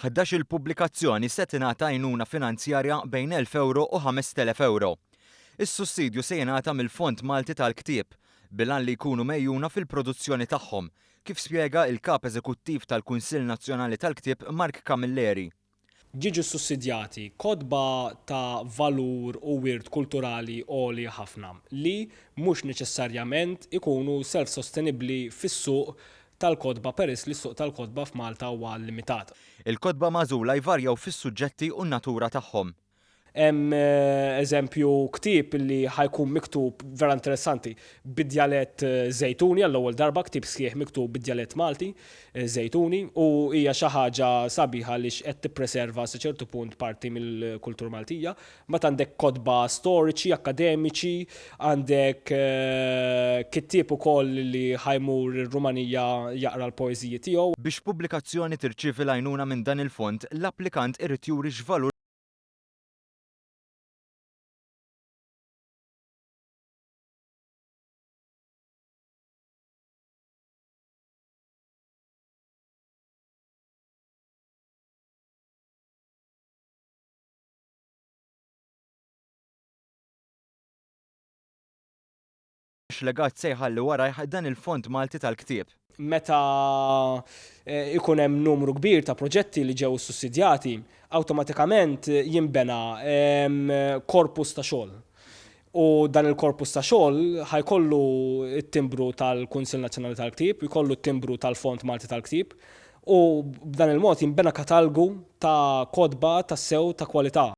11-il pubblikazzjoni se tingħata għajnuna finanzjarja bejn €1,000 u €5,000. Is-sussidju se jingħata mill-Fond Malti tal-Ktieb, bil-għan li jkunu megħjuna fil-produzzjoni tagħhom, kif spjega il-Kap Eżekuttiv tal-Kunsill Nazzjonali tal-Ktieb Mark Camilleri. Jiġu ssussidjati kotba ta' valur u wirt kulturali għoli ħafna li mhux neċessarjament ikunu self-sostenibbli fis-suq tal-kotba peress li s-suq tal-kotba f'Malta huwa limitat. Il-kotba magħżula jvarjaw fis-suġġetti u n-natura tagħhom. Hemm eżempju ktieb li ħa jkun miktub vera interessanti bid-djalett Żejtuni għall-ewwel darba ktieb sħiħ miktub bid-djalett Malti Żejtuni u hija xi ħaġa sabiħa għaliex qed tippreserva sa ċertu punt parti mill-kultura Maltija. Mbagħad għandek kotba storiċi, akkademiċi, għandek kittieb ukoll li ħa jmur ir-Rumanija jaqra l-poeżiji tiegħu. Biex pubblikazzjoni tirċievi l-għajnuna minn dan il-fond, l-applikant irid juri x'valur X'legat se jħalli warajh dan il-Fond Malti tal-Ktieb? Meta jkun hemm numru kbir ta' proġetti li ġew issussidjati, awtomatikament jinbena korpus ta' xogħol. U dan il-korpus ta' xogħol ħa jkollu t-timbru tal-Kunsill Nazzjonali tal-Ktieb, jkollu t-timbru tal-Fond Malti tal-Ktieb u b'dan il-mod jinbena katalgu ta' kotba tassew ta' kwalità.